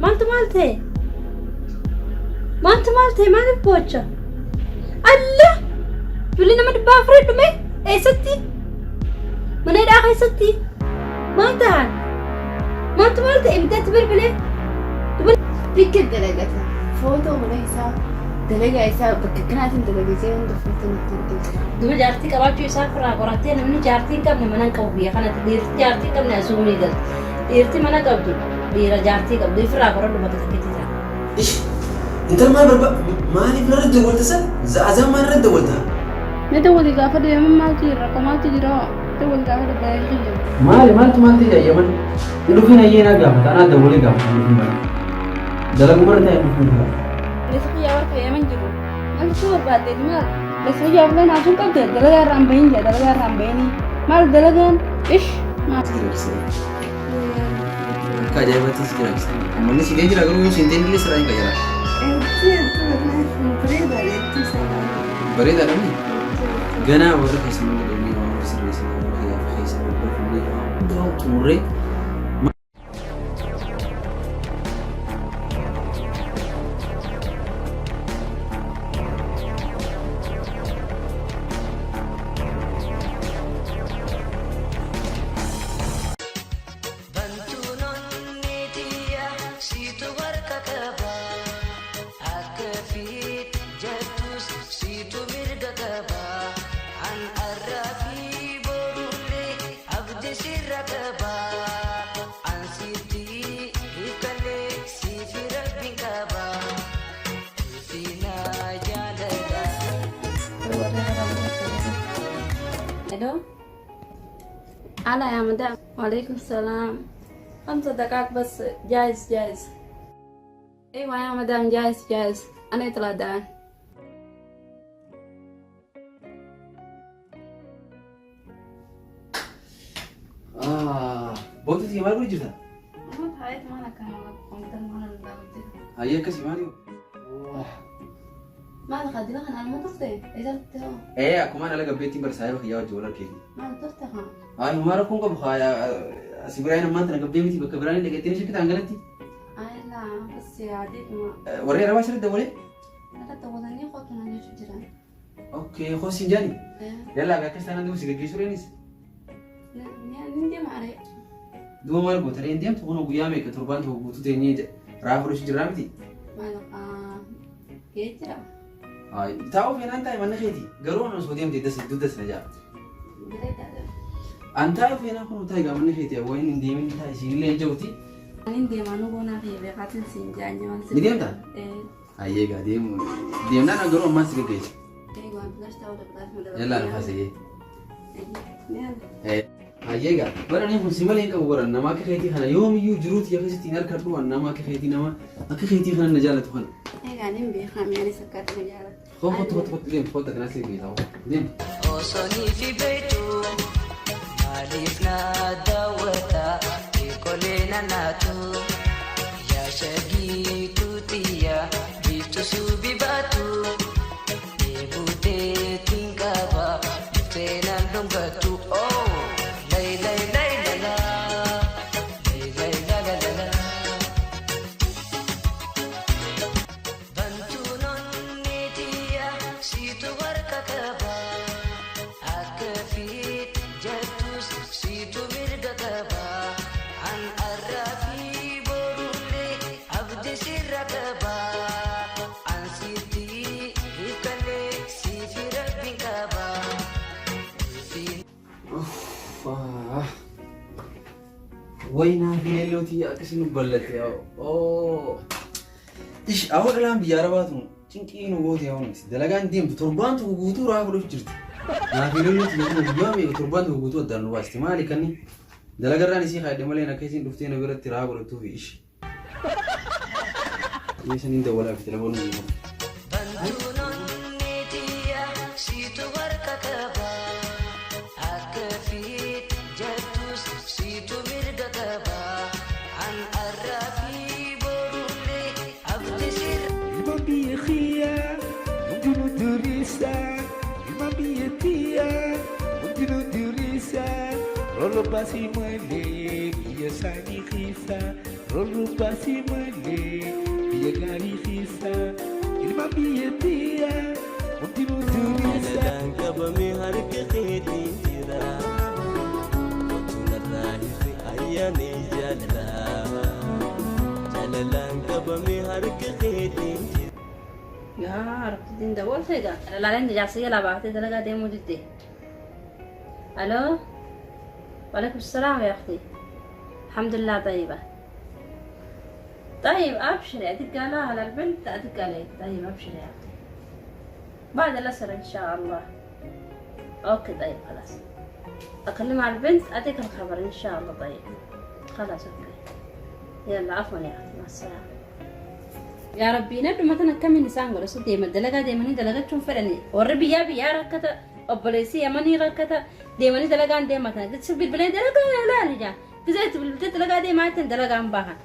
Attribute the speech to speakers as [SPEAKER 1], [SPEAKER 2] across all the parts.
[SPEAKER 1] Maaltu maal ta'e? Maaltu maal ta'e? Maaliif boocha? Allah! Ijoollee nama 400 dhume eessatti? Mana hidhaa keessatti? Maal ta'an? Maaltu maal ta'e? Ibiddaatti bilbilee?
[SPEAKER 2] Bikka dalagata. Footoo mana isaa dalagaa isaa bakka kanaatiin dalagatee hunda footoo natti ergee jira.
[SPEAKER 1] Duba jaartii qabaachuu isaa ofirraa qorattee namni jaartii hin qabne mana hin qabu biyya kanatti. Dhiirti jaartii hin qabne asuumii galti. Dhiirti mana qabdu dhiira jaartii qabdu ifirraa qoradhu bakka takkitti ta'a.
[SPEAKER 3] Ish intal maal barba maaliif narra dawwalta san za'azaan maal irra dawwalta?
[SPEAKER 2] Mee dawwali gaafadhu yaman maaltu jira rakkoo maaltu jira dawwali gaafadhu baay'ee kiyya.
[SPEAKER 3] Maali maaltu maal ta'e yaman hin dhufin hayyee naa gaafata anaa dawwalee gaafata hin dhufin malee dalaguma irra ta'e hin dhufin gaafata.
[SPEAKER 2] Leessa kiyyaa warra yaman jiru maal jechuu barbaaddeeti maal leessa kiyyaa warra naasuun qabde dalagaa irraa hin bahin jaa dalagaa irraa hin bahinii maal dalagaan ish maal.
[SPEAKER 3] Akka ajaa'ibaatti si jiraachisa. Uummanni si jira garuu yoo siin ta'in illee sirraa hin qayyara. Bareedaadha mi? Ganaa warra keessa hunda deemnee waan hunda sirreessinee warra kiyyaa fi keessa hunda fuunee waan hundaa xumurree
[SPEAKER 4] Bantuun onnee tiyya siitu harka qaba. Akka fiit jettus siitu mirga qaba. An arraa fi borullee abdi sirra qaba. An sitti hiikallee siifi rabbiin qaba. Ulfina jaalala.
[SPEAKER 2] Hello. Ala يا مدام وعليكم السلام 5 دقائق بس جاهز جاهز ايوه يا مدام جاهز جاهز انا اطلع دان.
[SPEAKER 3] Boonti si maal godhu jirta? Hayyee akkasii maal yoo?
[SPEAKER 2] Maal qadima kan alma turte isa turte?
[SPEAKER 3] Ee, akkumaan ala gabbeettiin bara saayiba kiyyaa wajjin wal argeeti.
[SPEAKER 2] Maal turte kan?
[SPEAKER 3] Ay, homaa rakkoon qabu asii biraan ammaan tana gabbee miti bakka biraan hin dhaqettee ni shakkitaan galatti.
[SPEAKER 2] Ay la bas yaadituma.
[SPEAKER 3] Warri arabaa sirriitti dabalee?
[SPEAKER 2] Irratti dabalanii qotu na jechuu jiran.
[SPEAKER 3] Okay, koo siin jaani. Yallaa akkas taanaan duuba si gaggeessuu reenis.
[SPEAKER 2] Nin deema aree.
[SPEAKER 3] Duuba maal goota reen deemtu kun guyyaa meeqa torbaan tokko guutuu teenyee raafuu dhufu jirraa miti.
[SPEAKER 2] Maal gahee jira.
[SPEAKER 3] Taa'uu feenaan taa'e manna keeti garuu an osoo deemte das dugda sana jaa.
[SPEAKER 2] Bareedaadha.
[SPEAKER 3] An taa'uu feenaan kun taa'e gaa manna keeti waan hin deemin taa'e siinillee hin jiruti.
[SPEAKER 2] Nin deema nu goonaa fi beekaatiin siin jaanye waan
[SPEAKER 3] Ni deemtaa? Hayyee gaa deemu deemnaan garuu ammaan si gaggeessa. Yallaa lafa seeyee. Hayyee gaa bara inni kun si malee hin qabu bara nama akka keetii kana yoomiyyuu jiruuti akkasitti hin harkadhu waan nama akka keetii nama akka keetii kana na jaalatu kana.
[SPEAKER 2] Egaa nin beekaa mi'aanis akkaata na jaalatu.
[SPEAKER 3] Kottu kottu kottu deemu kottu kanas si geessa deemu.
[SPEAKER 4] Osoo fi beektu maaliif na daawwata eekolee na naatu yaa shagiitu tiyya biiftu suubi baatu deebutee tinqaba dhuftee naan dhungatu oh lay lay lay la la lay lay la la la la. Bantuun onnee tiyya siitu harka qaba. Akka fiit jettus siitu mirga qaba. An arraa fi borullee abdi sirra qaba. An sitti hiikallee siifi rabbiin qaba. Ulfina.
[SPEAKER 3] Waynaa fi leellootii akkasii nu ballatte. Ish awwa dhalaan biyya arabaatu cinqii nu goote yaa nuti dalagaan deemtu torbaan tokko guutuu raafuu dhufu jirti. Naaf leellootii jedhamu guyyaa meeqa torbaan tokko guutuu addaan nu baasti maali kanni dalagarraan isii kaadhe malee akka isiin dhuftee na biratti raa godhattuufi ish. Meeshaan hin dawwalaa fi telefoonii hin jiru.
[SPEAKER 4] Bantuun onnee tiyya siitu harka qaba. Akka fiit jettus siitu mirga qaba. An arraa fi borullee abdi sirra.
[SPEAKER 5] Ilma biyya kiyyaa hundinuu duriisa. Ilma biyya tiyyaa hundinuu duriisa. Rolloo baasii malee biyya isaanii keessa. Roorroo baasii malee biyya gaarii keessa ilma biyya tiyya hundinuu duriisa.
[SPEAKER 6] Jaalalaan qabamee harka keetiin jira. Otuu narraa hirri ayyaana jaalalaa. Jaalalaan qabamee harka keetiin jira.
[SPEAKER 2] Yaa Rabbi dabolte egaa. Dhalaaleen jaarsa jalaa baaftee dalagaa deemuu didde. Aloo. وعليكم السلام يا أختي. الحمد لله طيبة. طيب أبشري، أدق عليها على البنت، أدق عليك. طيب أبشري يا أختي، بعد العصر إن شاء الله. okay طيب خلاص، أكلم على البنت أديك الخبر إن شاء الله. طيب خلاص okay، يلا عفوا يا أختي، مع السلامة. Yaa Rabbii, namni matan akkamiin isaan godha? Su deema dalagaa deemanii dalagachuun fedhani. Warri biyyaa biyyaa rakkata, obboleessi yamanii rakkata, deemanii dalagaan deematan. Si bilbilee dalagaa ilaali jaa. Gizee itti bilbiltee dalagaa deemaa jettan dalagaan bahan.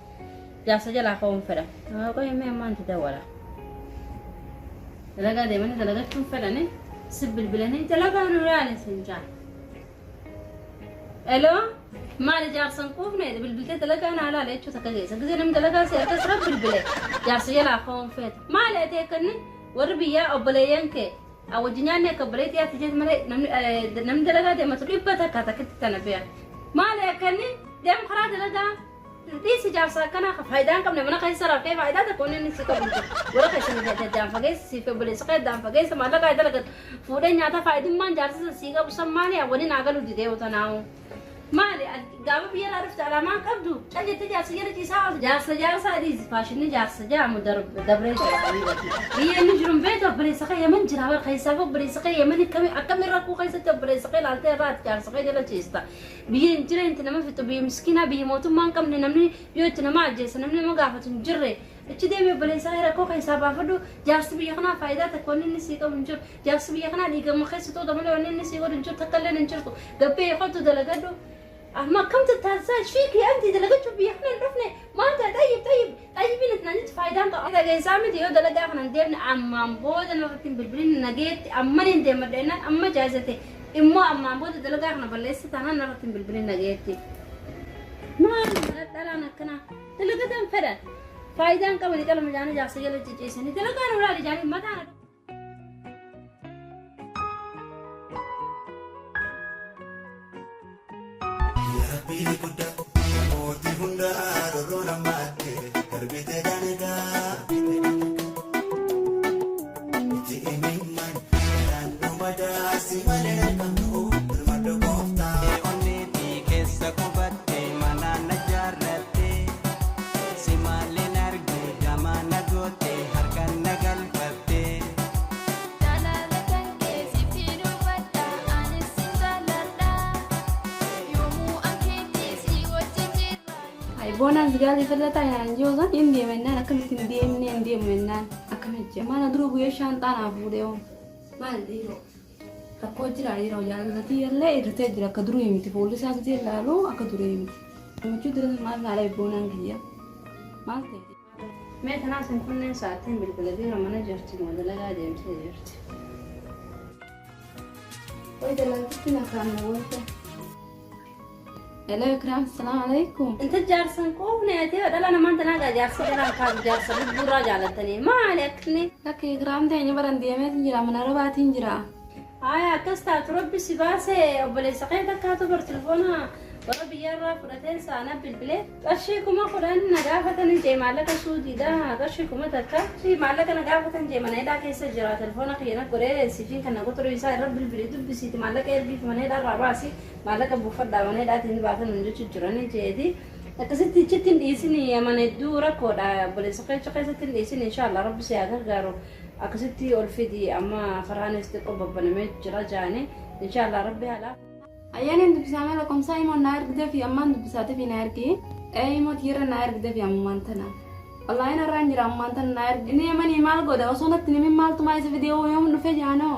[SPEAKER 2] Jaarsa jalaa ka'uun fedhan. Qoy mee ammaan itti dawwala. Dalagaa deemanii dalagachuun fedhani, si bilbilanii dalagaa nu ilaali sin jaa. Hello? Maali jaarsan quufne bilbiltee dalagaa naa laala jechuu takka geessa. Gisee namni dalagaa si harka sira bilbile jaarsa jalaa ka'uun feeta. Maali ati akkanni warri biyyaa obboleeyyan kee wajji nyaanni akka obboleettii ati jeet malee namni dalagaa deematu dhibba takka takkitti tana beeka. Maali akkanni deemu karaa dalagaa dhiisi jaarsa akkanaa faayidaa hin qabne, mana keessa rafee faayidaa tokko inni si qabu warra keessa addaan fageessa, siif obboleessa kee addaan fageessa, maallaqa dalagatu fuudhee nyaata, faayidummaan jaarsa sii qabu san maali? Waliin haa galu didee otanaa'u. Maali gaafa biyya irraa dhufte alaamaan qabdu cal jettee jaarsa jala ciisaa ooltu. Jaarsa jaarsa dhiisi, faashinni jaarsa jaamu dabree jira. Biyya inni jiru hin beektu, obboleessa kee yaman jira bara keessaaf, obboleessa kee yaman akkamiin rakkoo keessatti obboleessa kee ilaaltee irraa jaarsa kee jala ciista. Biyya hin jirre itti nama fixu, biyya miskiinaa, biyya mootummaa hin qabne, namni yoo itti nama ajjeessa namni nama gaafatu hin jirre. Achi deemee obboleessaa kee rakkoo keessaa baafadhu. Jaarsi biyya kanaa faayidaa takka wanni inni sii qabu hin jiru. Jaarsi biyya kanaa dhiigama keessa tuuta malee wanni inni sii godhu hin jiru, takka illee hin jirtu. Gabbee kottu dalagadhu. Amma akkam tattaasisaa ishfiiki anti dalagachuu biyya kana hin dhufne maal ta'a? Xayyib xayyib xayyibiin itti naan faayidaan qaba. Dhageessaa miti, yoo dalagaa kana hin deemne ammaan booda narratti hin bilbilin nageetti. Amman hin deemadha jennaan amma jaazate immoo ammaan booda dalagaa kana balleessa taanaan narratti hin bilbilin nageetti. Maal dhalaan akkanaa dalagatan fedhan faayidaan qabani qalama jaanii jaarsa jala ciciisanii dalagaan olaali jaanii mataan.
[SPEAKER 7] Rabbii guddaa mootii hundaa roorroo namaatti darbite daangaa. Itti imimman garaan dhumadaa si malee qabnu birmadhu gooftaa.
[SPEAKER 4] Onneetii keessa qubatte, mana na jaarratte, si maalin argu, jamaa na goote, harkaan na galfatte.
[SPEAKER 8] Jaalala kan keessatti dubbadha, anis sin jaalladha. Yoomuu ankeetti si wajjin jira.
[SPEAKER 9] Boonaan sigaatii filataa naan jiru hin deemennaan akkamitti hin deemne, hin deemu jennaan akkamitti jira. Mana dura bu'ee shaanxaa naa fuudhee hoo. Maal dhiiroo? Rakkoo jira dhiiroo, jaalalatii illee irritee jira, akka durii miti, fuulli isaa gisee ilaalu akka durii miti. Gammachuu dura maal naa boonaan kiyya? Maal ta'e?
[SPEAKER 2] Mee kanaas hin kunneen sa'aatiin bilbila dhiira mana jirti moo dalagaa deemtee jirti?
[SPEAKER 9] Wayi dalagatti na kaa'ame wanta. Hello Ikram, salaam alaikum.
[SPEAKER 2] Inta jaarsan quufne ati dhala namaan tanaa jaarsa jalaan kaasu, jaarsa lubbuurraa jaalatanii maali akkanni?
[SPEAKER 9] Lakki Ikram ta'e baran deemeetiin jira, mana rabaatiin jira.
[SPEAKER 2] Aya akkas taatu, rabbi si baasee. Obboleessa kee takkaatu bar telefoona warra biyyaarraa fudhateen saana bilbilee qarshii 10,000 na gaafatanii jee, maallaqa suudiidha, qarshii 1000 maallaqa na gaafatan jee, mana hidhaa keessa jira, telefoona kiyya na godhee sifiin kana quxurii isaa irra bilbilee dubbisiiti, maallaqa ergiif, mana hidhaarraa baasi, maallaqa buufadhaa, mana hidhaatiin baatan hin jechuu jiranii jeeti. Akkasitti ichitti hin dhiisin, mana hedduu rakkoodha, obboleessa kee keessatti hin dhiisin. Inshaallah rabbi si haa gargaaru, akkasitti ol fidi, amma karaanis xiqqoo babbanamee jira jaani, inshaallah rabbi haala.
[SPEAKER 9] Ayyaaniin dubbisaa lakkoomsaa himoo naa ergitee fi ammaan dubbisaatee fi naa ergi. Ee himoo tiyyarra naa ergitee fi ammaan tana. Wallaahi narraan jira, ammaan tana naa ergi. Inni yamanii maal godha osoo natti himin? Maaltumaa isa fide yoom dhufee jaanoo?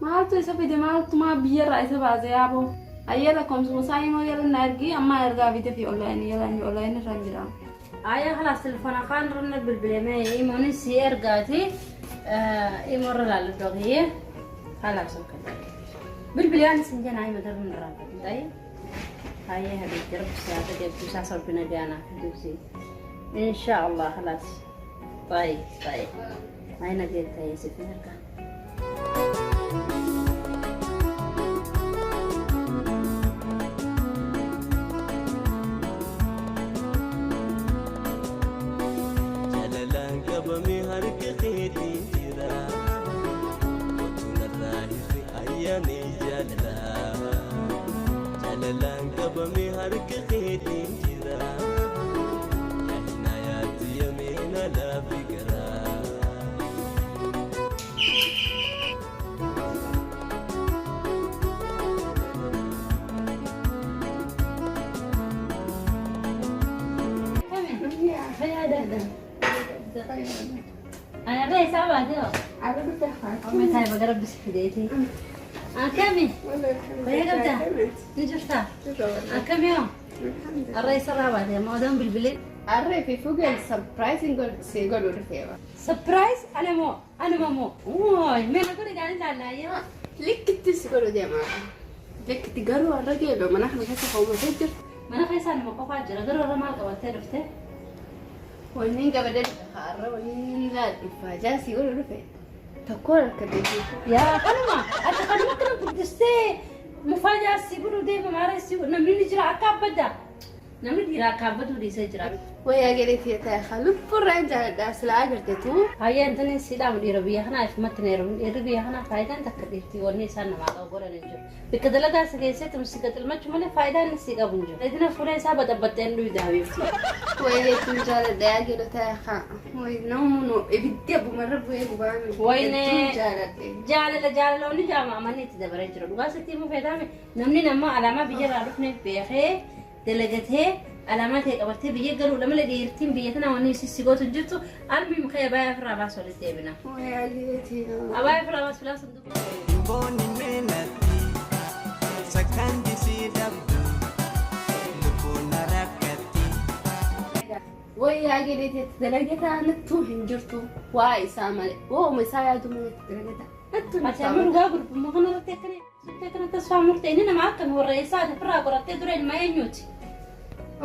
[SPEAKER 9] Maaltu isa fide, maaltumaa biyyarraa isa baase yaaboo? Ayyee lakkoomsuma isaa himoo yeroo naa ergi, ammaan ergaa fide fi onlaayinii yeroo onlaayinii irraan jira.
[SPEAKER 2] Aya خلاص telefoona kaan irra bilbilamee imoon si ergaati, imoo irra laalladhu kiyye. خلاص okay, bilbilaan sin jenaa ima darbu irraa طيب هيا حبيبتي، رب الساعة جبت ساعة ربنا جانا دوسي. إن شاء الله خلاص. طيب طيب. أين قلت يا سيدي؟
[SPEAKER 6] Jaalalaan qabamee harka keetiin jira. Kottu narraa hirri ayyaana jaalalaa. Jaalalaan qabamee harka keetiin jira. Yaahina yaatti yameena laafi garaa.
[SPEAKER 2] أنا بيه سبعة ديو. أمي طيب أقرب بس فديتي. أنا كمي. ويا قبتها. نجرتها. أنا كم يوم؟ الرئيس الرابع دي ما بالبليل.
[SPEAKER 9] Arre fi fuga surprising si godhu dhufeera.
[SPEAKER 2] سبرايز أنا مو أنا ما مو. واي مين أقول قاعدين لا يا.
[SPEAKER 9] Likkitti si godhu deema. Likkitti garuu har'a geeloo mana kana keessa hoommatee jirti.
[SPEAKER 2] Mana keessa nama qofaa jira garuu irra maal qabattee dhufte?
[SPEAKER 9] Wanni qabadee dhufe har'a wanni laal si godhu dhufe. Tokkoon harka deebi'u.
[SPEAKER 2] Yaa kanuma ati kanuma kana guddistee mufaajaa si godhu deema maara si namni ni jira akka abbadda. Namni dhiiraa akka abbadu dhiisee jira.
[SPEAKER 9] Wayyaa galeetii ta'e lubbuurraa hin jaaladha silaa agarteetu.
[SPEAKER 2] Hayyaan tani siidhamu dhiira biyya kanaa ifumatti na yeroo dhiirri biyya kanaa faayidaan takka dhiirtii wanni isaan namaa qabu godhan hin jiru. Bakka dalagaa si keessatti si qaxilmachuu malee faayidaan inni si qabu hin jiru. Idina fuula isaa baxabbattee hin dhuyda habiibti.
[SPEAKER 9] Wayyaa jechuun jaaladha yaa galoo ta'e haa. Namni ibiddi abbumarra bu'ee gubaame.
[SPEAKER 2] Wayne
[SPEAKER 9] jaaladhe.
[SPEAKER 2] Jaalala jaalala wanni jaama amanni itti dabaree jira. Dhugaa sitti himuu feetaame namni nama alaamaa biyya irraa dhufneef beekee dalagatee alaamaa ta'e qabattee biyya galuudha malee dhiirtiin biyya tana wanni si gootu jirtu almi muka abayaa ofirraa baasu walitti deebina.
[SPEAKER 9] Wayyaa galeetii.
[SPEAKER 2] Abayaa ofirraa baasu filaa sanduuqa.
[SPEAKER 4] Boonni meenatti sakkaanti si dhabdu lubbuun na rakkatti.
[SPEAKER 9] Wayyaa galeetii dalagataa nattuu hin jirtu waa isaa malee wooma isaa yaadu malee dalagataa nattuu hin
[SPEAKER 2] Ati amma dhugaa gurbummaa kanarratti akkana akkana tasfaa murtee inni nama akkami warra eessaa ati ofirraa qorattee dura ilma eenyuuti?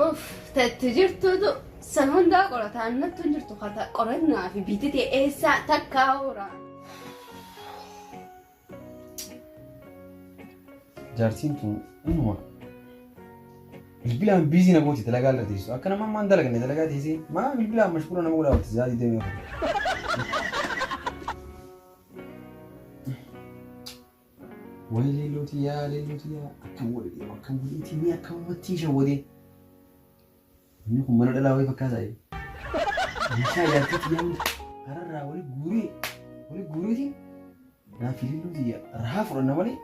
[SPEAKER 9] Uff tatti jirtutu san hundaa qorataan nattuu hin jirtu qorannaa fi bititee eessaa takkaa ooraa.
[SPEAKER 3] Jaartiin tun inuma bilbilaan biizii na gooti dalagaa irra teessu. Akka nama ammaan dalaganne dalagaa teessee maa bilbilaan mashquula nama godhaa oolti zaadii deemee oolu. Wayi leellooti yaa leellooti yaa akkam godhe deema akkam godhe mee akkamumatti shawwadee. Inni kun mana dhalaa wayii fakkaataa jiru. Meeshaa jaartii xiyyaa hunda kararraa wali guuree wali guureeti naaf leellooti yaa rahaa fudhanna malee.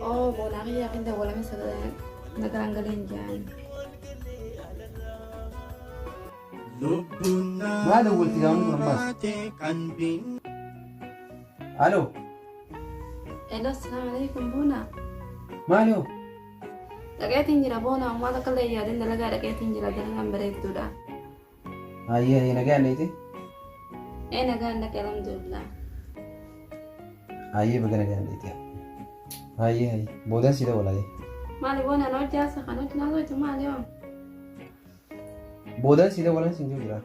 [SPEAKER 9] Oh, boonaa kiyyaa dawwalame sagalee nagaan galeen jaan.
[SPEAKER 3] Maal dawwalti gaafni kun ammaas? Aloo
[SPEAKER 9] Hello, assalamu alaikum boona.
[SPEAKER 3] maali hoo?
[SPEAKER 9] Dhaqeetiin jira boona ammaa takka illee yaadin dalagaa dhaqeetiin jira dalagaan bareedduudha.
[SPEAKER 3] Hayyee hayyee nagaan dheeyte?
[SPEAKER 9] Ee nagaan dhaqee alhamdulillah.
[SPEAKER 3] Hayyee baga nagaan dheeyte. Hayyee hayyee boodaan si dawwala hayyee.
[SPEAKER 9] Maali boona na hojjaasa kan hojii naa hojii maali hoo?
[SPEAKER 3] Boodaan si dawwalan siin jiru jira.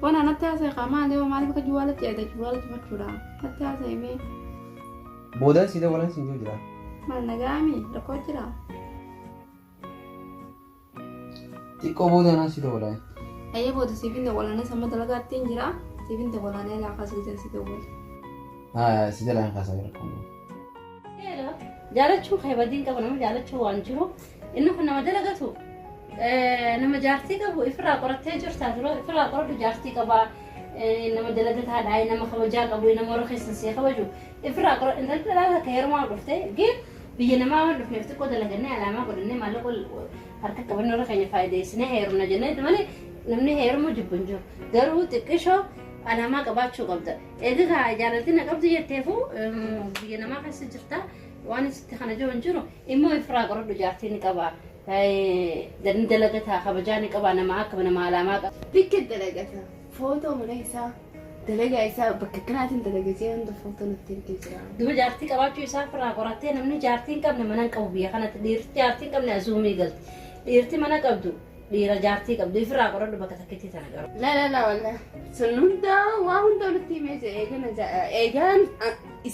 [SPEAKER 9] Boona natti haasa'e kaa maali hoo maaliif akka juwaalatti yaada juwaala cufachuudha natti haasa'e mee
[SPEAKER 3] Boodaan si dawwalan siin jiru jira.
[SPEAKER 9] Maal nagaami rakkoo jira?
[SPEAKER 3] Xiqqoo boodaan si dawwala.
[SPEAKER 9] Ayyee booda siifin dawwalanis amma dalagaattiin jira siifin dawwalanee laafas gisee si dawwala.
[SPEAKER 3] Haa si jalaan kaasaa jira.
[SPEAKER 2] Jaalachuun kan badiin qabu nama jaalachuu waan jiru inni kun nama dalagatu nama jaartii qabu ifirraa qorattee jirta dura ifirraa qoradhu jaartii qaba nama dalagataadha nama kabajaa qabu nama warra keessan see kabaju ifirraa qoradhu intalli dhalaa takka heerumaa dhufte gin biyya namaa waan dhufneef xiqqoo dalagannee alaamaa godhannee maallaqa harka qabannee warra keenya faayideessinee heerumna jennee malee namni heerumuu jibbu hin jiru garuu xiqqishoo alaamaa qabaachuu qabda egaa jaalalti na qabdu jetteefu biyya namaa keessa jirta waan sitti kana jiru hin jiru immoo ifirraa qoradhu jaartii ni qaba. Ni dalagataa kabajaa ni qabaa nama akka nama alaamaa qaba.
[SPEAKER 9] Bikki dalagata. Footoo mana isaa dalagaa isaa bakka kanaatiin dalagatee hunda footoo natti ergee jira.
[SPEAKER 2] Duba jaartii qabaachuu isaa ofirraa qorattee namni jaartii hin qabne mana hin qabu biyya kanatti dhiirti jaartii hin qabne asuumii galti. Dhiirti mana qabdu dhiira jaartii qabdu ofirraa qoradhu bakka takkitti tana garuu.
[SPEAKER 9] La la la wallah. Sun hunda waa hunda walitti himee jira eegana eegaan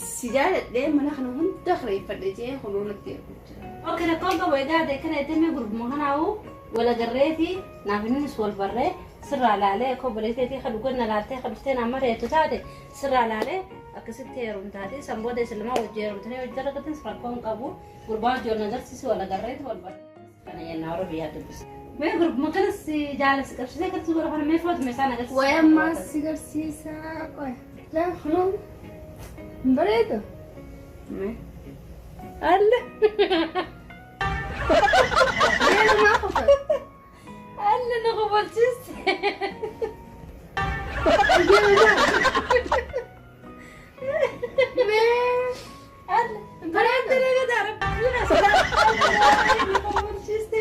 [SPEAKER 9] si jaaladhee mana kana hunda kireeffadhe jee kunuu natti ergu jira.
[SPEAKER 2] Okay, rakkoon qabu egaa deekana eddemee gurbuma kanaa'u wal agarreeti naaf innis wal barree sirraa laalee akka obboleetteetii kan dhuganna laaltee kan dhuftee naan mari'attu taate sirraa laalee akkasitti heerumtaati san booda islamaa wajji heerumtanii hojii dalagatin rakkoon qabu gurbaa wajji wal nagarsiisi wal agarreeti wal barree kana yennaa warra biyyaa dubbisa. Mee gurbuma kanas jaalasi qabsiisee akkasitti godha kana mee footuma isaan agarsiisa.
[SPEAKER 9] Wayi ammaa si garsiisaa qoy. Laa kunuu hin bareedu. Mee.
[SPEAKER 2] Alla.
[SPEAKER 9] Mee namaa qofa.
[SPEAKER 2] Alla na qobalchiste.
[SPEAKER 9] Mee.
[SPEAKER 2] Alla. Bareedu nagaa rabbiin na qobalchiste.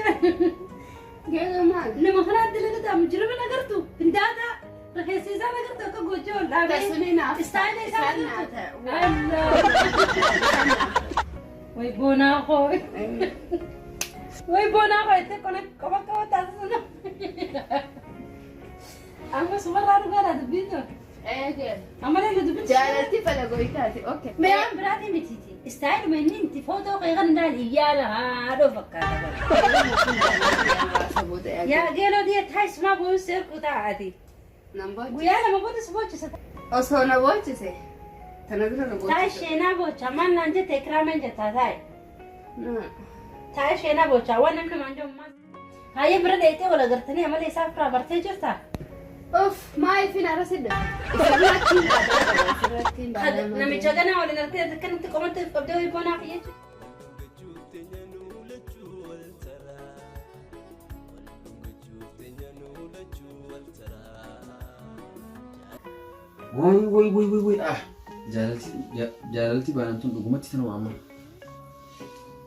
[SPEAKER 9] Geeloo maal?
[SPEAKER 2] Nama kanaa dalagataa mujrima nagartu hindaataa rifeensa isaa nagartu akka gochoo ol dhaabee.
[SPEAKER 9] Tasuni naaf.
[SPEAKER 2] Istaayila isaa
[SPEAKER 9] Isaan
[SPEAKER 2] nagartu.
[SPEAKER 9] naa
[SPEAKER 2] Alla. Way boonaa koo. Way boonaa koo itti qona qoba qaba taasisuna. Amma sumarraa dhugaadhaa dubbiin tun.
[SPEAKER 9] Eegee.
[SPEAKER 2] Amalee dubbiin.
[SPEAKER 9] Jaalatti falagoytaati. Okay.
[SPEAKER 2] Mee waan biraatii mitiiti. Istaayiluma inni itti footoo kee kan ilaali iyyaala haadhoo fakkaata. Yaa geeloo diya taayisumaa booyus seerqu taa'aati. Guyyaa lama booda si boochisa.
[SPEAKER 9] Osoo na boochise. Tana dura na
[SPEAKER 2] Taa'e
[SPEAKER 9] boochise.
[SPEAKER 2] sheenaa boocha maal naan jette ikiraameen jettaa taa'e. Taa'e sheenaa boocha waan namni maan jedhu maal. Hayyee bira dheeytee wal agartanii amala isaa firaa bartee jirtaa?
[SPEAKER 9] Uff maaliifin arasi dhufe? Isarratti hin baadama. Isarratti hin baadama.
[SPEAKER 2] Namicha ganaa waliin argitee akkanatti qomatti of qabdee wayii boonaa kiyya
[SPEAKER 3] Way way way way way ah jaalalti jaalalti baanamtuun dhugumatti tana waamma.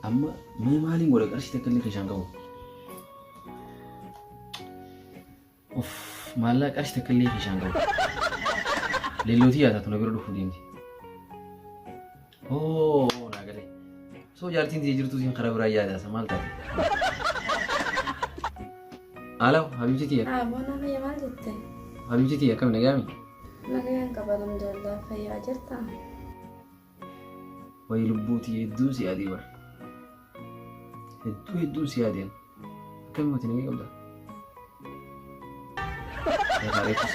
[SPEAKER 3] Amma mee maaliin godha qarshii takka illee keessaan qabu. Uff maallaqa qarshii takka illee keessaan qabu. Leellootii yaatatu na bira dhufuu deemti. Oo naa galee. Osoo jaartiin tiyya jirtuu siin karaa biraa yaadaasa maal taate? Alaw habibti tiyya.
[SPEAKER 8] Boonaa fayyaa maal jette?
[SPEAKER 3] Habibti tiyya akkam nagaami?
[SPEAKER 8] Nagaan qaba alhamdulillah fayyaa jirtaa?
[SPEAKER 3] Wayi lubbuu tiyya hedduun si yaadee bara. Hedduu hedduun si yaadeen. Akkami mati nagaa qabda? Egaa reefu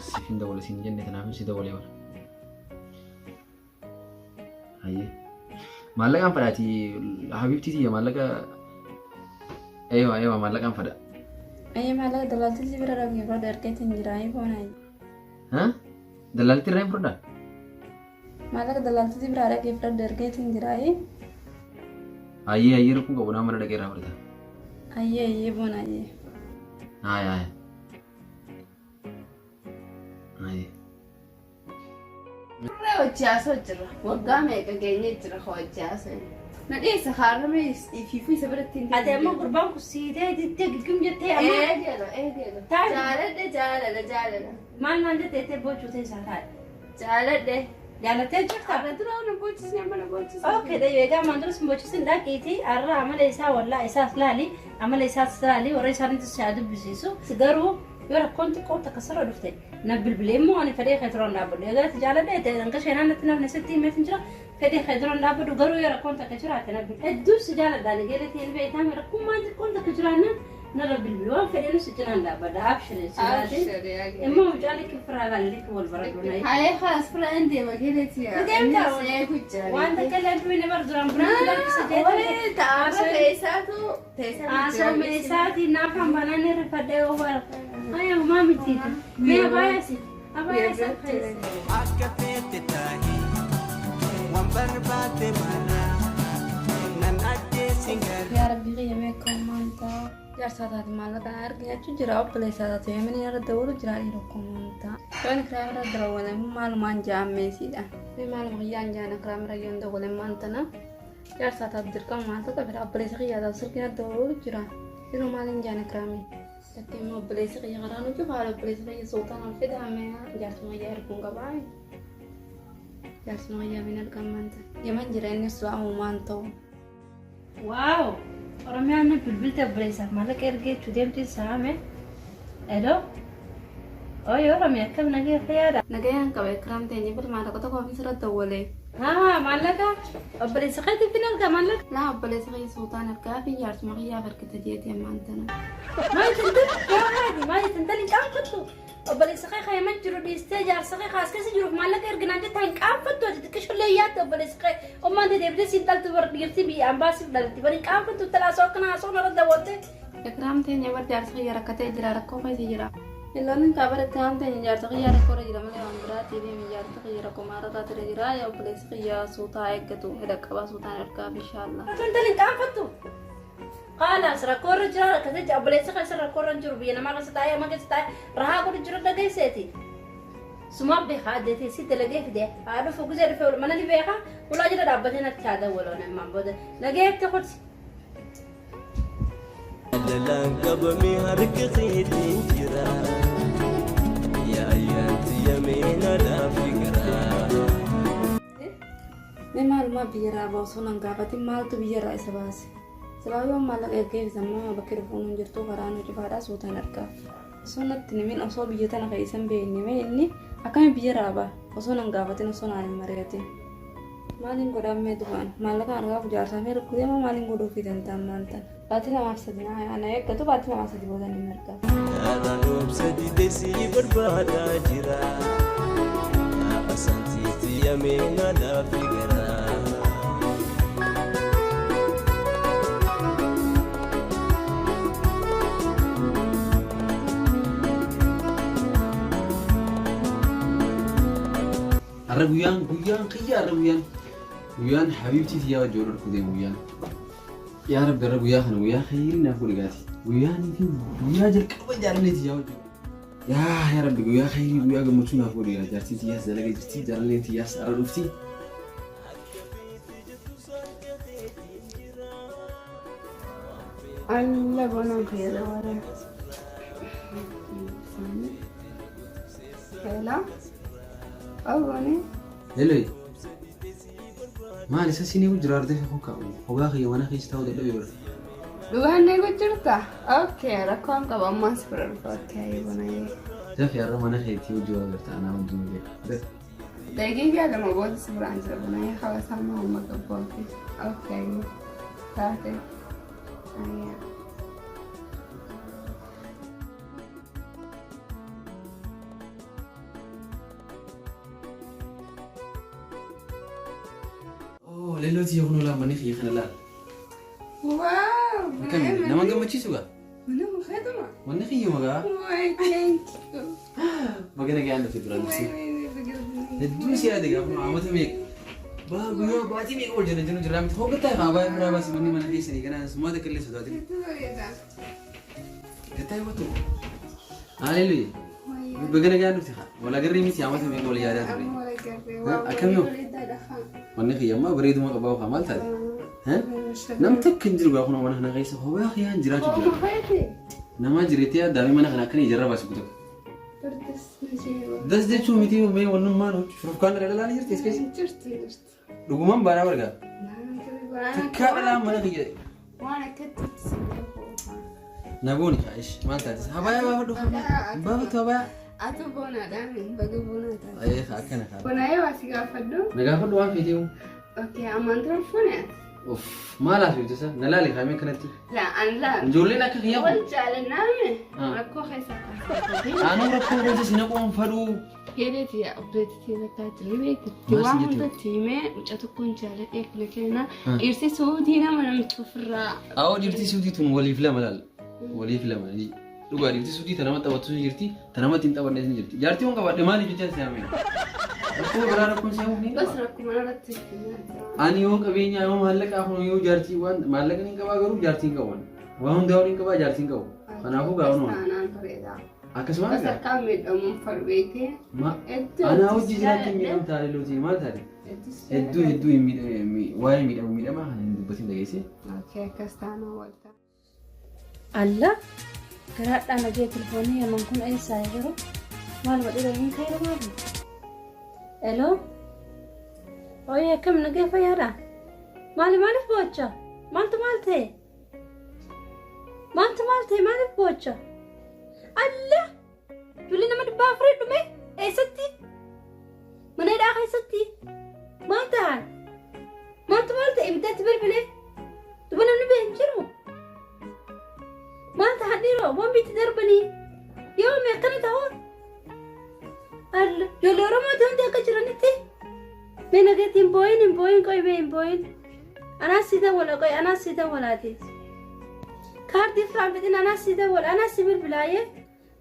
[SPEAKER 3] siif hin dawwale siin jenne kanaafuu si dawwalee bara. Hayyee. Maallaqaan fadhaati habibtii tiyya maallaqa eewa eewa maallaqaan fadha.
[SPEAKER 8] Ayyee maallaqa dalaaltii si bira dhaqee fudhadhu ergeetiin jira ayyee boonaa.
[SPEAKER 3] Ha? Dalaaltii irraa hin fudhadhaa?
[SPEAKER 8] Maallaqa dalaaltii si bira dhaqee fudhadhu ergeetiin jira ayyee.
[SPEAKER 3] Hayyee hayyee rakkoon qabu naa mana dhaqee irraa fudhata.
[SPEAKER 8] Ayyee ayyee boonaa ayyee.
[SPEAKER 3] Haaya haaya. Hayyee.
[SPEAKER 9] Turree hojii haasoo jira. Waggaa meeqa geenyee jira hojii haasoo. Na dhiyeessa haarame ifiifuu isa biratti hin
[SPEAKER 2] Ati amma gurbaan kun siitee dittee giggim jettee amma.
[SPEAKER 9] Eegelo eegelo.
[SPEAKER 2] Taa'e.
[SPEAKER 9] Jaaladhe jaalala jaalala.
[SPEAKER 2] Maal naan jette ettee boochuu ta'e isaa taa'e.
[SPEAKER 9] Jaaladhe.
[SPEAKER 2] Jaalattee jirtaa?
[SPEAKER 9] Har'a dura na boochisne amma na boochisne.
[SPEAKER 2] Okay, dayyo egaa ammaan duras hin bochisin dhaqiitii har'a amala isaa wallaa isaas laali amala isaas laali warra isaaniitis haa dubbisiisu garuu yoo rakkoon xiqqoo takka sirra dhufte na bilbilee immoo ani fedhee kee turan dhaabbadhu egaa ati jaaladha ta'e hanga sheenaan natti nafne sitti himeetin jira fedhee kee turan dhaabbadhu garuu yoo rakkoon takka jiraate na bilbile hedduun si jaaladha ani geeletii hin beektaame rakkummaan xiqqoon takka jiraannaan narra bilbili waan fedheenus si cinaan dhaabbadha abshire si jiraate immoo mucaan likki firaa laali likki wal baradhu na
[SPEAKER 9] Haye haas fira hin deema geeletii.
[SPEAKER 2] Deemta. Waan takka illee duwwee nama duraan biraan lakkisa jeetee.
[SPEAKER 9] Ta'aarra teessaatu teessaa.
[SPEAKER 2] Haasoo isaatii naaf hambanaan irra fadhee obaara. Ayya homaa mitiiti. Mee abaayasi. Abaayasi keessa.
[SPEAKER 4] Akka feete tahi waan barbaade mara nan ajjeesin gara.
[SPEAKER 8] Yaa Rabbi kiyya mee akka uumaan ta'a. Jaarsaa taate maallaqa na argi jechuu jira obboleessaa taate yemanii irra dawwalu jira dhiira akka uumaan ta'a. Yoon ikiraam irra dawwale maalumaan ja'ammeesiidha. Mee maaluma kiyyaan ja'an ikiraam irra yoon dawwale maan tana. Jaarsaa taatu dirqama maallaqa fedha obboleessa kiyyaa taatu silkiin adda oolu jira. Yeroo maaliin jaan ikraami. Lakkee immoo obboleessi kiyya karaa nu cufa haala obboleessi kiyya sultaan ol fidame jaarsuma kiyya erguun qabaa. Jaarsuma kiyyaa bin argan maanta. Yaman jira innis uumaan ta'u.
[SPEAKER 1] Waaw! Oromiyaan bilbilti obboleessaaf maallaqa ergee jechuu deemti saame. Hello? Ooyi Oromiyaa akkam nagaya fayyaadha?
[SPEAKER 8] Nagayaan qaba ikraam teenye bil maallaqa tokko ofiis irra dawwalee.
[SPEAKER 1] Haa maallaqa obboleessa keetiif hin ergaa maallaqa.
[SPEAKER 8] Laa obboleessa kiyya sultaan ergaa fi jaarsuma kiyyaaf ergite jeeti ammaan tana.
[SPEAKER 1] Maal tintal gaafati maal tintal hin qaanfattu obboleessa kee kan yaman jiru dhiistee jaarsa kee kaas keessa jiruuf maallaqa erginaan jettaa hin qaanfattu ati xiqqishollee yaadda obboleessa kee ummaan tee deebitee siin dhaltu bar dhiirtii biyya ambaasiif dhalti bar hin qaanfattu talaa soo akkana haasoo narra dawwattee.
[SPEAKER 8] Ikraam teenya bar jaarsa kiyya rakkatee jira rakkoo keessa jira. Ilaalin kaa bar ikraam teenya jaarsa kiyya rakkoo irra jira malee waan biraatii fi jaarsa kiyya rakkoo maarraa ture jira yaa obboleessi kiyya suutaa eeggatu hidha qabaa suutaan ergaa inshaallah.
[SPEAKER 1] Tintal hin qaanfattu. Khalaas rakkoo irra jira rakkatee jira obboleessi keessa rakkoo irra hin jiru biyya namaa keessa taa'ee amma keessa taa'ee rahaa godhu jira dhageesseeti. Sumaan beekaa addeetee si dalagee fide haa dhufu gizee dhufe mana ni beekaa ulaa jala dhaabbatee natti haa dawwaloon ammaan booda nagayetti kuti.
[SPEAKER 6] Jaalalaan qabamee harka keetiin jira. Yaa ayyaanti yameen alaa fi garaa.
[SPEAKER 8] Mee maalumaa biyyarraa ba'a osoo nan gaafatin maaltu biyyarraa isa baase? Silaa yoo maallaqa ergee bitammaa bakki dhufuun hin jirtu karaa nu cufaadhaa suutaan argaaf. Osoo natti himin osoo biyya tana keessa hin beekne mee inni akkami biyyarraa ba'a osoo nan gaafatin osoo naan hin mari'atin. Maaliin godhaan mee duraan maallaqa argaaf jaarsaa fi erguu deema maaliin godhuufii danda'an maal tana? Baatii lamaaf sadi na eeggatu baatii lamaaf sadi booda ni margaaf.
[SPEAKER 6] Dhaadhaan obsa dide si barbaadaa jira. Yaa asantiitti yameen alaa fi garaa.
[SPEAKER 3] Har'a guyyaan guyyaan kiyya har'a guyyaan guyyaan habiibtii tiyyaa wajjin wal dhufuu deemu guyyaan. Yaa Rabbi har'a guyyaa kana guyyaa khayrii naaf godhi gaati. Guyyaan fi guyyaa jalqaba jaalallee tiyyaa wajjin. Yaa yaa Rabbi guyyaa khayrii guyyaa gammachuu naaf godhi yaa jaartii tiyyaas dalagee jirti jaalalleen tiyyaas har'a dhufti.
[SPEAKER 10] Alla bonaan fayyadamaa Hello? Obbooni?
[SPEAKER 3] Hello. Maal isa sinii jira ardee hokaa hogaa kiyya mana keessa taa'uu dadhabee bara.
[SPEAKER 10] Dhugaan eegu jirta? Okay, rakkoon qaba ammaan si bira dhufa. Okay, bonayyee.
[SPEAKER 3] Dafi har'a mana keetii hojii waa garta anaa wajjin beeka. Dafi.
[SPEAKER 10] Daqiiqaa lama booda si biraan jira bonayyee hawaasa amma amma qabboofi. Okay. Taate. Ayyaa.
[SPEAKER 3] Oh, leeloo tiyya kunoo laal manni kiyya kana laal.
[SPEAKER 10] Wow!
[SPEAKER 3] Akkami nama gammachiisu gaa?
[SPEAKER 10] Mana mukheetuma.
[SPEAKER 3] Manni kiyya magaa.
[SPEAKER 10] Why, thank you.
[SPEAKER 3] Baga nagaan dhufte duraan
[SPEAKER 10] Why,
[SPEAKER 3] dursee.
[SPEAKER 10] why, why, why,
[SPEAKER 3] Hedduu si yaade gaafa amata meeqa. Baa guyyaa baatii meeqa ol jala jiru jira miti. Hoggataa ifaa baay'ee biraa baasi manni mana keessanii ganaa sumaa takka illee sodaatin.
[SPEAKER 10] Hedduu bareeda.
[SPEAKER 3] Gattaa hubatu. Haleluya. Baga nagaan dhufte haa. Wal agarree miti amata meeqa wal yaadaa turre.
[SPEAKER 10] Amma wal agarree. Waa
[SPEAKER 3] Akkami hoo?
[SPEAKER 10] bareedaadha haa.
[SPEAKER 3] Manni kiyya ammaa bareeduma qabaa haa maal taate? Nam tokko hin jiru gaafa mana kana keessa hobaa kiyyaan jiraachuu jira.
[SPEAKER 10] Mukheeti.
[SPEAKER 3] Namaa jireettee yaaddaamee mana kana akkana ijarra baasi kutu.
[SPEAKER 10] Fardas na jeewa.
[SPEAKER 3] Das jechuun miti mee wannummaan shurufkaan dhala dhalaa ni jirti as keessa.
[SPEAKER 10] Jirti jirti.
[SPEAKER 3] Dhugumaan baanaa bargaa.
[SPEAKER 10] Waan
[SPEAKER 3] Takkaa dhalaa mana kiyya.
[SPEAKER 10] Waan akkatti si beeku.
[SPEAKER 3] Nagooni haa ishi maal taate? Habayaa baafadhu baafadhu habayaa.
[SPEAKER 10] Atu boonaadhaan baga boonaa taate.
[SPEAKER 3] Ayee haa akkana haa.
[SPEAKER 10] Bonaayee waa si gaafadhu.
[SPEAKER 3] Na gaafadhu waan feeteewu.
[SPEAKER 10] Okay, ammaan dura fuune ati.
[SPEAKER 3] Uff maal haasofte isa na laali kaamee kanatti.
[SPEAKER 10] Laa an laa.
[SPEAKER 3] Ijoolleen akka kiyyaa
[SPEAKER 10] Wal
[SPEAKER 3] kun.
[SPEAKER 10] jaalannaame
[SPEAKER 3] Ah.
[SPEAKER 10] rakkoo keessa kaasa.
[SPEAKER 3] Aanuu rakkoo keessa si naquun fadhuu.
[SPEAKER 10] Hiriiti yaa obboleettii takkaa jiru beekti.
[SPEAKER 3] Maal
[SPEAKER 10] Waa
[SPEAKER 3] si jette?
[SPEAKER 10] hundatti himee mucaa tokkoon jaaladhee kana kenna.
[SPEAKER 3] Ah.
[SPEAKER 10] Dhiirsi suutii nama namicha ofirraa.
[SPEAKER 3] Awoo dhiirti suutii tun waliif lama laal. Waliif lama. Dhugaa dhiirti suutii ta nama taphattu ni jirti, ta namatti hin taphannes ni jirti. Jaartii waan qabaadhe maaliif jechaan si haamee? Rakkoo biraa rakkoon si hamuuf ni
[SPEAKER 10] Bas
[SPEAKER 3] qaba.
[SPEAKER 10] rakkuma irratti
[SPEAKER 3] Ani yoo qabeenyaa yoo maallaqaa kun yoo jaartii waan maallaqa ni qabaa garuu jaartii hin qabu. Waan hundaa waliin qabaa jaartii hin qabu. Kanaafuu gaa'uun waan.
[SPEAKER 10] Taanaan bareeda.
[SPEAKER 3] Akkasuma
[SPEAKER 10] Bas akka miidhamuun farbeetee.
[SPEAKER 3] Ma anaa hojii jiraatti miidhamtaa leelootii maal taate? Hedduu hedduu hin waa'ee miidhamu miidhamaa kan hin dubbatin dhageesse.
[SPEAKER 10] Okay, akkas taanaa walta.
[SPEAKER 1] Allah garaadhaan dhagee telefoonii yaman kun eessaa jiru maal godhee hin ka'e maali? Hello? Ooyee akkam nagee fayyaadha? Maali maaliif boocha? Maaltu maal ta'e? Maaltu maal ta'e maaliif boocha? Allah! Ijoollee nama 400 dhume eessatti? Mana hidhaa keessatti? Maal ta'an? Maaltu maal ta'e ibiddatti bilbilee? Duba namni bee hin jiru. Maal ta'an dhiiroo boombiitti darbanii? Yoomi akkana ta'uu? Allah! Ijoollee Oromoo hundi akka jiranitti? Mee nageetti hin boo'in hin boo'in qoy mee hin boo'in. Anaas si dawwala qoy anaas si dawwalaati. Kaardii firaan fixin anaas si dawwala anaas si bilbilaayee.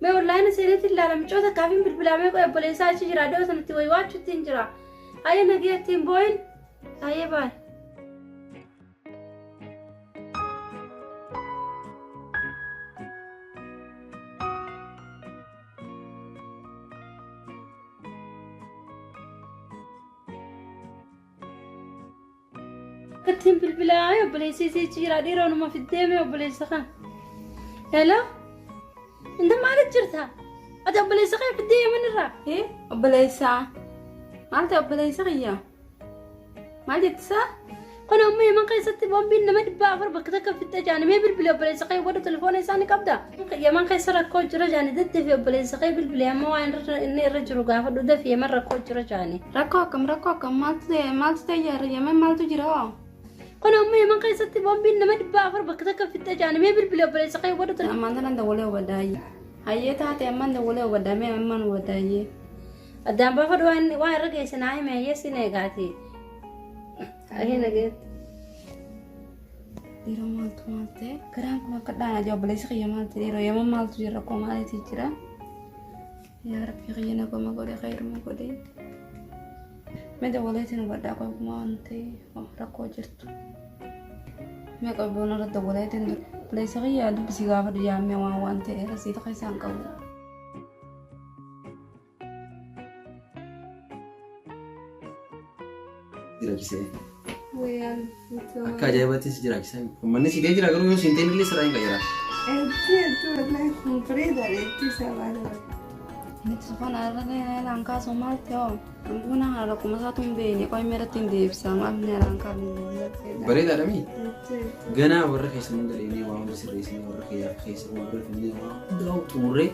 [SPEAKER 1] Mee onlaayina seenetti ilaala micoota kaafiin bilbilaamee qoy obboleessaa achi jira dhiyoo sanatti wayi waachuutti hin jira. Ayyee nageetti hin boo'in. Ayyee baay. Ittiin bilbilaa obboleessi isii jira dhiiroo numa fiddee mee obboleessa kan. Hello? Inta maaliif jirta? Ati obboleessa kee fiddee yaman irraa?
[SPEAKER 9] Ee obboleessaa. Maal ta'e obboleessa kiyya? Maal jettisaa?
[SPEAKER 1] Kun amma yaman keessatti boombiin nama 400 bakka takka fixxe jaani mee bilbile obboleessa kee godhu telefoona isaa ni qabda. Yaman keessa rakkoo jira jaani daddafi obboleessa kee bilbile amma waan inni irra jiru gaafadhu dafi yaman rakkoo jira jaani.
[SPEAKER 9] Rakkoo akkam rakkoo akkam maaltu ta'e maaltu ta'e jaarra yaman maaltu jira hoo?
[SPEAKER 1] Kun amma yaman keessatti boombiin nama 400 bakka takka fixxe jaani mee bilbile obboleessa kee godhu
[SPEAKER 9] Ammaan tanan dawwalee hubadhaayyee. Hayyee taate ammaan dawwalee hubadhaa mee ammaan hubadhaayyee.
[SPEAKER 1] Addaan baafadhu waan irra geesse naa hime hayyee sin eegaati. Ahee nageetti.
[SPEAKER 9] Dhiiroo maaltu maal ta'e? Garaan kun akka dhaana jira obboleessi kiyya maal ta'e dhiiroo yaman maaltu jira rakkoo maaliitu jira? Yaa Rabbi kiyya nagoma godhe khayruma godhe. Mee dawwaleetiin hubadhaa qoy waan ta'e rakkoo jirtu. Mee qoy boona irra dawwaleetiin obboleessi kiyya dubbisi gaafadhu jaammee waan waan ta'e rasiita keessaan qabu.
[SPEAKER 3] Jiraachisee. Akka ajaa'ibaatti si jiraachisaa. Manni si ta'ee jira garuu yoo si hin ta'in illee sirraa hin qayyara.
[SPEAKER 10] Kun bareedaadha hedduu isaa baala.
[SPEAKER 9] Inni telefoona irra eelaan kaasu maal ta'e hoo? Buna kana rakkuma isaatu hin beekne qoy meeratti hin deebisa maal inni eelaan kaafne.
[SPEAKER 3] Bareedaadha mii? Ganaa warra keessa hunda dheenee waa hunda sirreessinee warra keessa keessa warra finnee waa hunda xumurree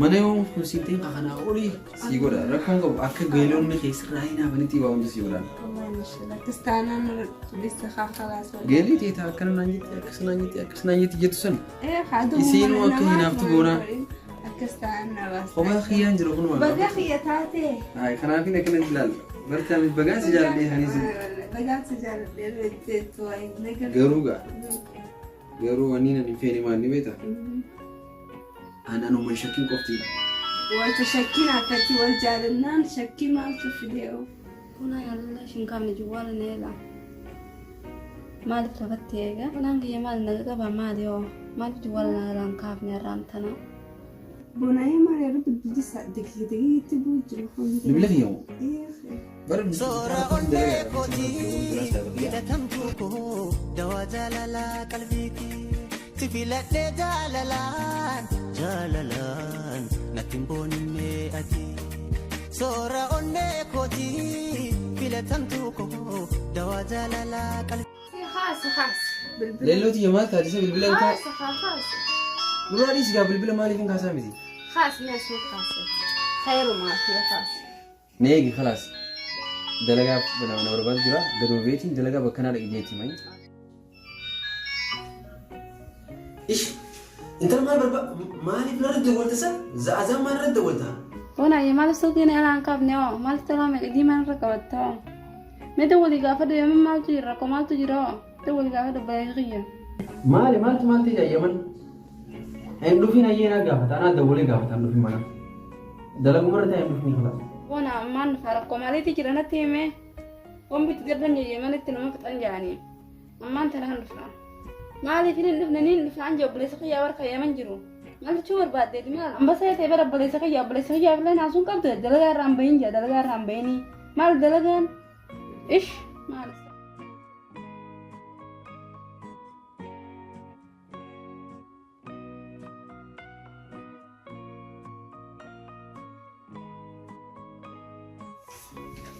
[SPEAKER 3] mana yoo kun siin ta'in kanaa olii sii godha rakkoon qabu akka geelonni keessirraa hin hafanitti waa hunda sii godha.
[SPEAKER 10] Akkas taanaan bilisa khalaas.
[SPEAKER 3] Geelii teetaa akkana naan jetti akkas naan jetti akkas naan jetti jettu san isiinuu akka hinaaftu goonaa.
[SPEAKER 10] Akkas taanaan na baasa.
[SPEAKER 3] Kophaa kiyyaan jiru kun
[SPEAKER 10] Baga kiyya taate.
[SPEAKER 3] Kanaafin akkana ilaalla. Bartaan bagaan si jaalladhee hanis.
[SPEAKER 10] Bagaan si jaalladhee jettu waayee.
[SPEAKER 3] Garuu gaa garuu wanni nan hin feene maal ni beektaa? Anuma shakkiin qofti.
[SPEAKER 10] Wanta shakkiin akkatti wal jaalannaan shakkii maaltu fidee?
[SPEAKER 9] Buna yaalala ishiin kaafne jawwaala na eela. Maaliif lafatti eega? Bunaan kiyya maal naga qaba maali hoo? Maaliif jawwaala na eelaan kaafne har'aan tana?
[SPEAKER 10] Buna maal yeroo bilbilli daqiiqa buu jiru kun.
[SPEAKER 3] Bilbila kiyya moo? Bara
[SPEAKER 4] Soora onnee kootii filatamtuu koo dawaa jaalalaa qalbiiti. Si filadhee jaalalaan jaalalaan natti hin boonne ati. Soora onnee kootii filatamtuu koo dawaa jaalalaa qalbiiti.
[SPEAKER 10] Haasa haasa. Bilbila.
[SPEAKER 3] Leelloo tiyya maal taate isa bilbila hin kaa?
[SPEAKER 10] Haasa haasa.
[SPEAKER 3] Duraa dhiisi gaa bilbila maaliif hin kaasaa miti?
[SPEAKER 10] Haasa mee asuma haasa. Khayrumaa fi haasa.
[SPEAKER 3] Na eegi khalaas. Dalagaa na barbaadu jira. Gadoo beetiin dalagaa bakka naa dhaqi jeetti mayi. Ish intala maal barbaadu maaliif narra dawwalta san za'azaa maal irra dawwalta?
[SPEAKER 9] Buna ayyee maaliif silkiin eelaan kaafne hoo? Maaliif tolaa meeqa diimaan irra qabatta hoo? Mee dawwalii gaafadhu yaman maaltu jira rakkoo maaltu jira hoo? Dawwalii gaafadhu obboleessi kiyya.
[SPEAKER 3] Maali maaltu maal ta'e yaman? Hin dhufin ayyee naa gaafata anaa dawwalee gaafata hin dhufin mana. Dalaguma irra ta'e hin dhufin khalaas.
[SPEAKER 9] Buna ammaan dhufa rakkoo maaliitu jira natti himee? Bombitti darban yamanitti nama fixan jaanii. Ammaan tanaan dhufa. Maaliif hin dhufne niin dhufa anje obboleessi kiyyaa warra yaman jiru. Maal jechuu barbaaddeeti maal? Ambasee ta'e bara obboleessa kiyya obboleessa kiyyaaf illee naasuun qabdu dalagaa irraa hin bahin jaa dalagaa irraa hin bahinii. Maal dalagaan? Ish maal?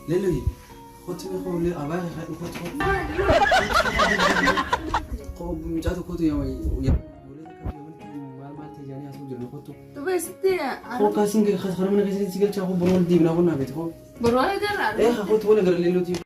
[SPEAKER 3] Leelloyi kottu mee koo lee abaa kee kadhu kottu kottu. Koo mucaa tokkotu yaa yaa maal maal ta'e jaanii asuu jirna kottu.
[SPEAKER 10] Duba eessatti
[SPEAKER 3] Koo kaasiin kana mana keessatti si galchaa koo boroo deemnaa koo naa beektu koo.
[SPEAKER 10] Boroo agarra.
[SPEAKER 3] Ee kottu wal gara leellootii.